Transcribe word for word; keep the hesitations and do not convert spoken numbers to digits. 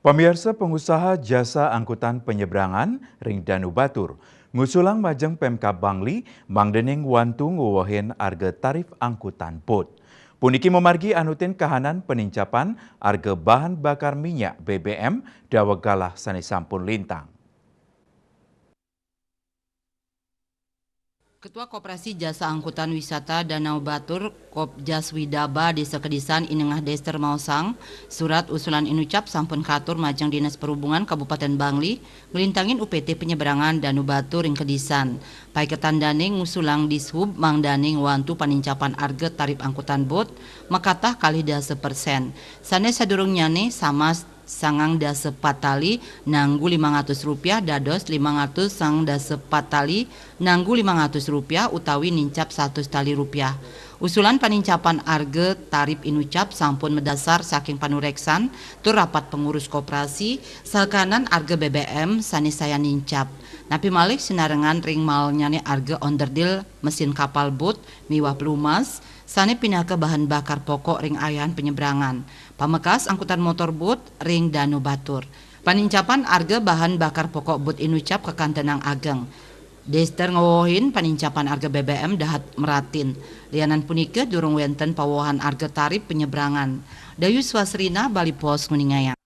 Pamiarsa, pengusaha jasa angkutan penyeberangan ring Danu Batur ngusulang majeng Pemkab Bangli mangdaning wantu nguwehin arga tarif angkutan bot. Puniki mamargi anutin kahanan panincapan arga bahan bakar minyak B B M daweg galah sane sampun lintang. Ketua Koperasi Jasa Angkutan Wisata Danau Batur, Kopjaswidaba Desa Kedisan, Inengah Dester maosang, surat usulan inucap sampun katur majeng Dinas Perhubungan Kabupaten Bangli nglintangin U P T penyeberangan Danu Batur ring Kedisan. Paiketan dane ngusulang Dishub mangdane ngwantu panincapan arga tarif angkutan bot makatah kalih dasa persen. Sane sadurungnyane samas sangang dasa pat tali nanggu limang atus rupiah dados limang atus sangang dasa pat tali nanggu limang atus rupiah utawi nincap satus tali rupiah. Usulan panincapan arga tarif inucap sampun madasar saking panureksan tur rapat pengurus koperasi, sakanan arga B B M sane sayan nincap. Napi malih sinarengan ring malnyane arga onderdil mesin kapal bot miwah pelumas sane pinaka bahan bakar pokok ring ayahan penyeberangan. Pamekas angkutan motor bot ring Danu Batur. Panincapan arga bahan bakar pokok bot inucap kakantenang ageng. Dester ngewohin panincapan arga B B M dahat meratin. Lianan punika durung wenten pawohan arga tarif penyeberangan. Dayu Swasrina, Bali Post, nguningayang.